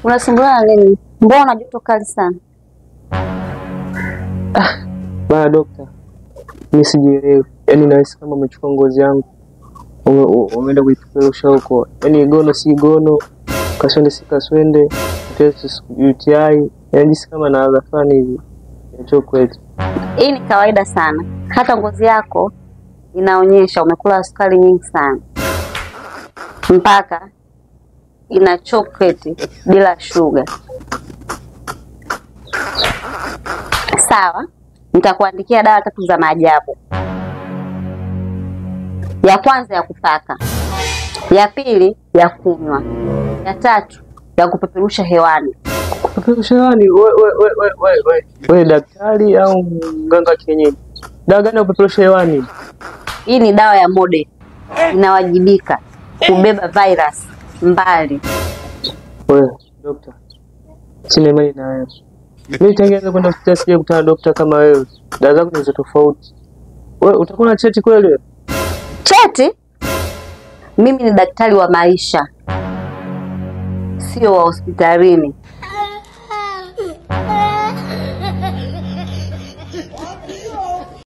Unasumbuliwa na nini? Mbona una joto kali sana? Bana dokta, mimi sijielewi. Yaani nahisi kama umechukua ngozi yangu umeenda kuipeperusha huko. Yaani gono si gono, kaswende si kaswende, UTI, yaani jinsi kama na adha fulani hivi ya chocolate. Hii ni kawaida sana. Hata ngozi yako inaonyesha umekula sukari nyingi sana, mpaka ina chocolate bila sugar. Sawa, nitakuandikia dawa 3 za maajabu. Ya kwanza ya kupaka, ya pili ya kunywa, ya tatu ya kupeperusha hewani. Kupeperusha hewani? We daktari au mganga kienyeji? Dawa gani ya kupeperusha hewani? Hii ni dawa ya mode, inawajibika kubeba virus mbali. We dokta, sina imani na wewe. Mimi tangia kwenda hospitali sija kukutana na dokta kama wewe. Dawa zako ni za tofauti. Wewe utakuwa na cheti kweli? Cheti? Mimi ni daktari wa maisha, sio wa hospitalini.